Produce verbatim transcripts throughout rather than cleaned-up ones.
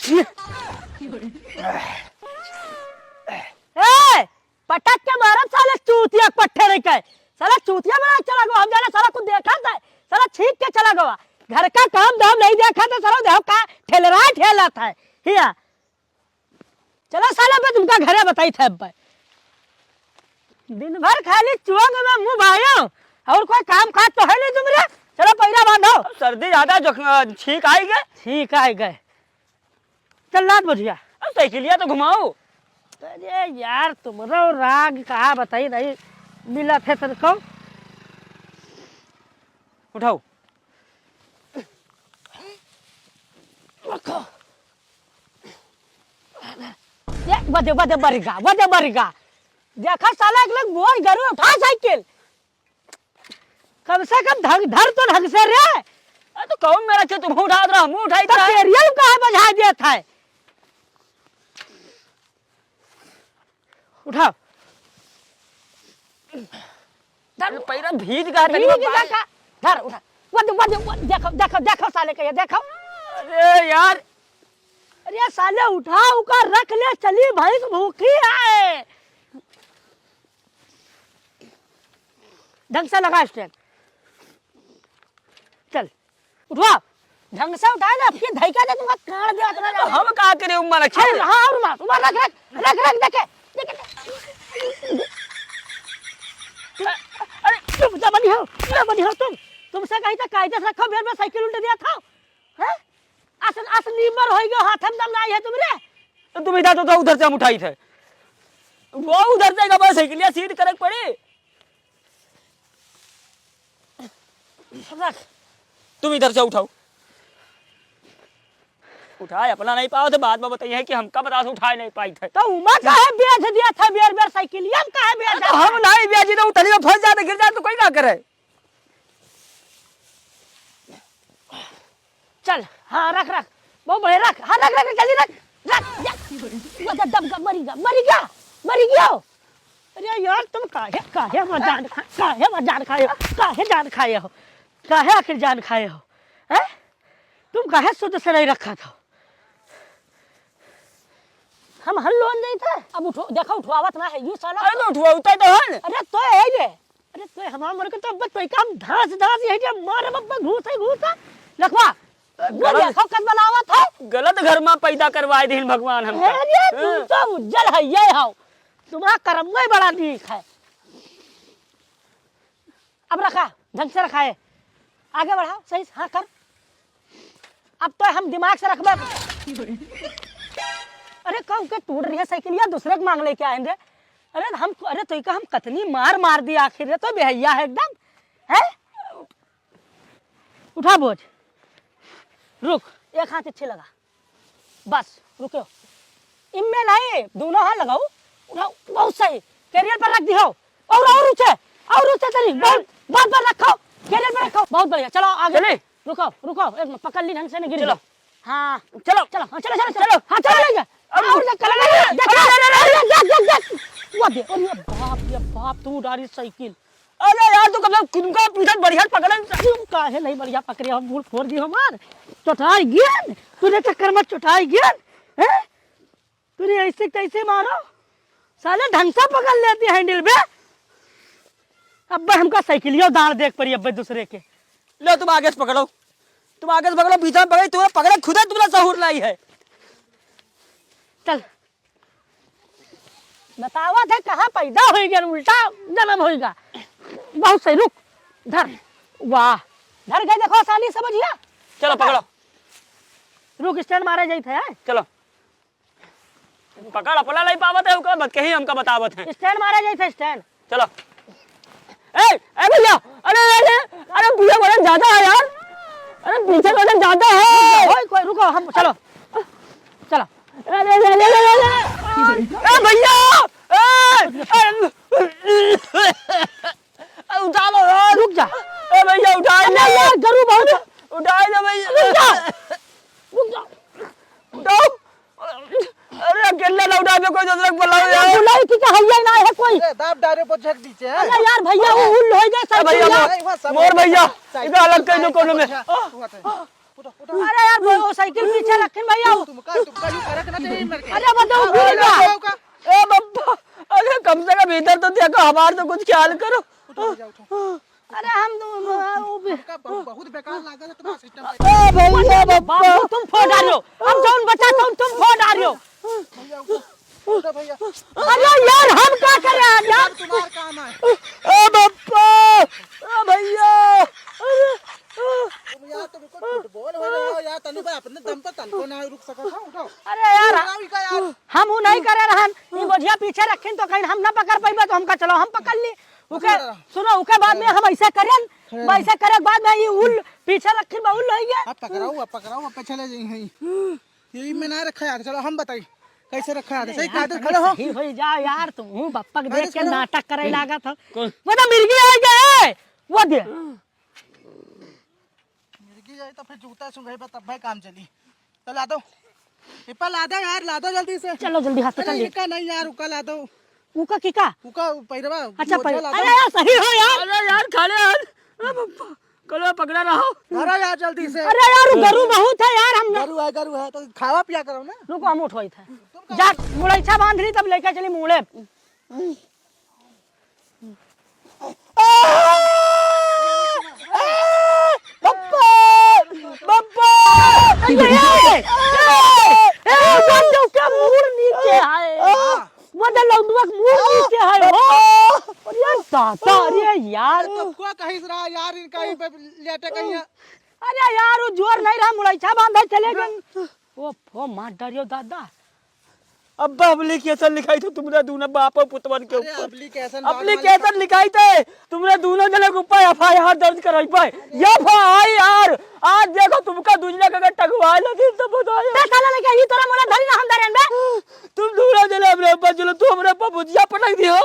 ए, पटक के मारब साले चूतिया पट्ठे नहीं कहे। साला चूतिया बना के चला गवा, हम जाना साला कुछ देखा था, साला छींक के चला गवा। घर का काम धाम नहीं देखा था, साला देखो का ठेलरा ठेला था। हिया। चला साला, मैं तुमका घरे बताई थे अब। दिन भर खाली चुअंग में मुँह भायो, और कोई काम काज तो है नहीं तुमरे। चलो पैरा बांधो। अब सर्दी ज्यादा, जो, अ, छींक आई गए। छींक आई गए। चल लाद बोझिया। अब साइकिलिया तो घुमाओ। अरे यार, तुमरो राग कहा बताई नहीं मिला थे तेरे को। उठाओ। ये बदे, बदे मरिगा, बदे मरिगा। देखा साला, एक लोग बोझ गरू उठा साइकिल। कम से कम ढंग, धर तो ढंग से रे। अरे तो कौन मेरा चे तुम उठा रहा, हम उठाई तो रहा। तेरियल काहे बजा देत है? उठा। धर। अरे पैरा भीज गया, तनी भीज बाहर। गया का? धर, उठा। वो दे, वो दे, वो, देखो, देखो, देखो साले के, ये देखो। अरे यार। अरे साले उठा, उका रख ले, चली भैंस भूखी है। ढंग से लगा स्टैंड। चल, उठवा। ढंग से उठाए ना, फिर धइका दे तुमका कान दे अतना। तो हम का करे, उम्मा रखे? और, हाँ, और मार, उम्मा रख, रख, रख, रख, देखे, देखे। अरे, तुम ना बनी हो, ना बनी हो तुम। तुमसे कही था, कायदे से रखो, बेर में साइकिल उल्टे दिया था। हैं? अस, अस नीमर होई गयो, हाथ में दम ना आई है तुमरे। तो तुम इधर तो, तो उधर से हम उठाई थे। वो उधर से का बस साइकिलिया सीट करे पड़ी। रख। तुम इधर से उठाओ। उठाए अपना नहीं पाओ तो बाद में बताइए कि हमका बता से उठाए नहीं पाई थे। तो उमा काहे बेच दिया था बेर बेर साइकिलिया, हम काहे बेच तो दिया हम था? नहीं बेची तो उतनी में फंस जाते, गिर जाते तो कोई ना करे। चल, हाँ, रख, रख। बहुत बढ़िया, रख। हाँ, रख, रख, रख, जल्दी रख। रख, रख। वो तो दब गया, मरी गया, मरी गया, मरी गया। अरे यार, तुम काहे, काहे हमार जान खा-, काहे हमार जान खाए हो? काहे जान खाए हो? काहे आखिर जान खाए हो? हैं? तुम काहे शुद्ध से नहीं रखा था? हम हल लोन जाई थे। अब उठो, देखो, उठवावत ना है, यू साला। अरे तो उठवावता तो है ना। अरे तो है रे। अरे तो हमार मन के तो अब तो काम धास धास यही जे मार बब्बा घूस है घूस। लखवा, वो गलत, देखो कद बनावत है। गलत घर में पैदा करवाए दिन भगवान हमका। अरे तू हाँ। तो उज्जल है ये हो। तुम्हारा कर्म में बड़ा नीक है। अब रखा, ढंग से रखा है। आगे बढ़ाओ, सही से, हाँ कर। अब तो हम दिमाग से रखबे। अरे कहूँ के टूट रही है साइकिलिया, दूसरे के मांग लेके आए रे। अरे हम, अरे तो का हम कतनी मार मार दी आखिर रे, तो बेहैया है एकदम। हैं? उठा बोझ। रुक, एक हाथ अच्छे लगा। बस, रुको। इनमें नहीं, दोनों हाथ लगाओ। उठाओ, बहुत सही। कैरियर पर रख दियो। और, और ऊंचे, और ऊंचे तनी। बहुत, बहुत पर रखो। कैरियर पर रखो। बहुत बढ़िया। चलो आगे। चले। रुको, रुको। एक मिनट, पकड़ ली ढंग से, नहीं गिर चलो। गई। हाँ। चलो। चलो, हाँ, चलो, चलो, चलो। चलो। हाँ, चलो, ले जा। अब और जा, चलो, ले जा। देख, अरे, अरे, अरे, अरे। देख, देख, देख। वो दे। अरे बाप रे बाप, तू उड़ा रही साइकिल। अरे यार, तू कब से खुद का पीछे बढ़िया पकड़न। तू काहे नहीं बढ़िया पकड़े हो? मूड़ फोड़ दी हमार। चोटाई गेंद, तूने चक्कर में चोटाई गेंद, हैं? तूने ऐसे कैसे मारो? साले ढंग से पकड़ लेती हैंडल पे। अब हमका साइकिलियो दांड़ देख पड़ी अब दूसरे के। लो, तुम आगे से पकड़ो, तुम आगे से पकड़ो, पीछे में पकड़ो, तुम्हें पकड़े खुदे तुम्हारा सहूर लाई है। चल। बतावत है, कहाँ पैदा होइगा, उल्टा जन्म होइगा। बहुत सही, रुक, धर, वाह, धर गए, देखो, आसानी से बझिया। चलो, पकड़ो। रुक, स्टैंड मारे जाइत है। चलो, पकड़, अपना नहीं पावत है, ओकर बाद कहीं हमका बतावत है। स्टैंड मारे जाइत है, स्टैंड। चलो। ए, ए भैया, अरे, अरे, अरे, पीछे वजन ज्यादा है यार। अरे, पीछे वजन ज्यादा है। ओए, कोई रुको, हम, चलो। चलो। अरे, अरे, अरे, अरे, अरे। ए भैया, ए, ए, ए, उठा लो यार। रुक जा। ए भैया, उठा अरे ले। यार, गरू बहुत उठा ले भैया। रुक जा। रुक जा। उठाओ। अरे अकेले ना उठा दे, कोई दूसरे को बुलाओ अरे यार। बुलाई की क्या हैया ना है कोई। अरे दाब डारे पर झक दीचे, हैं? अरे यार भैया, वो उल्ल हो गए ए भैया, साइकिल। मोर, मोर भैया, साइकिल, इधर अलग कर दो साइकिल कोने में। पर झक, हुआ था। अरे यार, वो, वो साइकिल पीछे रखिन भैया। तुमका, तुमका यूं करे के ना चाहिए इनके। अरे बताओ, गिर गया। ए बप्पा, अरे कम से कम इधर तो देखो, हमार तो कुछ ख्याल करो। उठो भैया, उठो। अरे हम तो, वो भी हमका बहुत, बहुत बेकार लागत है तुम्हारा सिस्टम। ए भैया, बप्पा। बाबू, तुम फोड़ डालो। हम जौन बचा, तौन तुम फोड़ डालो। भैया, उठो। उठो भैया। अरे यार, हम का करे यार? यार, तुम्हार काम है। ए बप्पा, ए भैया, अरे, तुम यार, तुमको फुटबॉल हो रहा हो यार, तनु भाई अपने दम पर तनको ना रुक सकत हो, उठो। अरे यार, उठाओ इका यार। हम ऊ नहीं करे रहन, ई बोझिया पीछे रखिन तो कहीं हम ना पकड़ पाइबे तो हमका चलो हम पकड़ ली। उके, पकड़ रहा। सुनो, उके बाद में हम ऐसे करें, खड़े रहो। ऐसे करे के बाद में ई उल पीछे रखिन बा उल लइगे। अब पकड़ाओ, अब पकड़ाओ, अब पीछे ले जाई हैं। यही में ना रखा यार, चलो हम बताई कैसे रखा यार। सही कायदे से खड़े हो। सही हो जा यार, तू बप्पा के देख के नाटक करे लागत हो। कौन? वो तो मिर्गी आ गए, वो दे। मिर्गी जाए तो फिर जूता सुंघाई बा तब भाई काम चली। तो ला दो। इपा ला दो यार, ला दो जल्दी से। चलो जल्दी हाथ अरे पकड़ ले। इका नहीं यार, उका ला दो। उका की का? उका पैरवा, अच्छा, मोजा पैर-, ला दो। अरे यार, सही हो यार। अरे यार, खड़े यार। ए बप्पा, कलो पकड़ा रहो। धरो यार जल्दी से। अरे यार, वो गरु बहुत है यार, हम ना गरु है, गरु है, तो खावा पिया करो ना। रुको, हम उठवाई था। तुम कहाँ जा, मुड़ैछा बांध ली, तब लेके चली मुड़े। बप्पा! बप्पा! ए, ए, ए, ए, वो तो उसका मूड़ नीचे है। वो तो लौंडुआ का मूड़ नीचे है, हो। अरे दादा, अरे यार। तो को कहीं से रहा यार, इनका ही पे लेटे कहीं है। अरे यार, वो जोर नहीं रहा, मुड़ैछा बांधे चले गए। ओ, ओ, मार डारियो दादा। अब application लिखाई थे तुमरे दूनो बाप और पुतवन के अरे ऊपर। Application बाद में application लिखाई थे तुमरे दूनो जने के ऊपर F I R दर्ज कराई पाए। F I R, आज देखो तुमका दुनिया का अगर टंगवाए लगी तो बताओ। ते साला लेके ई तोरा मोला धरी ना हम धरेन बे। तुम दूनो जने हमरे ऊपर चलो, तू हमरे ऊपर बोझिया पटक दियो,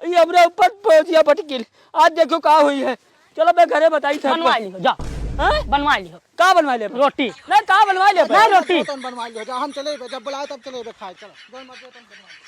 ये हमरे ऊपर बोझिया पटकिल। आज देखो का हुई है। चलो, मैं घरे बताई था बनवा आपको। लियो, जा। हाँ? बनवा लियो। का बनवा ले? रोटी। नहीं, का बनवा ले? नहीं, रोटी। तुम बनवा लियो, जा, हम चले बे, जब बुलाए तब चले बे खाए, चलो। जब मर्जी तुम बनवा लियो।